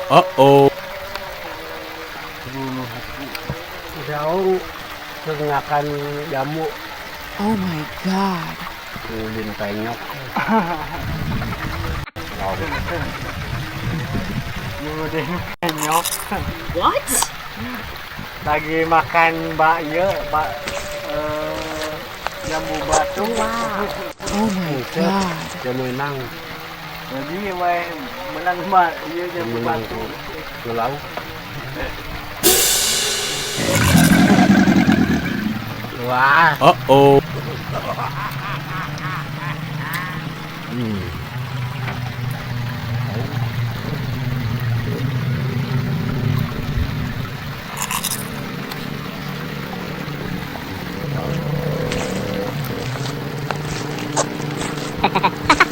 Uh-oh. Jauh ngakan jamu. Oh my god. Udin penyok. Udin penyok. What? Lagi makan bak ya, bak jamu batu. Wow. Oh my god. Jamu enang. Jadi menang bak iya jamu batu. Ngelau. Wah. Uh-oh. Ha ha ha.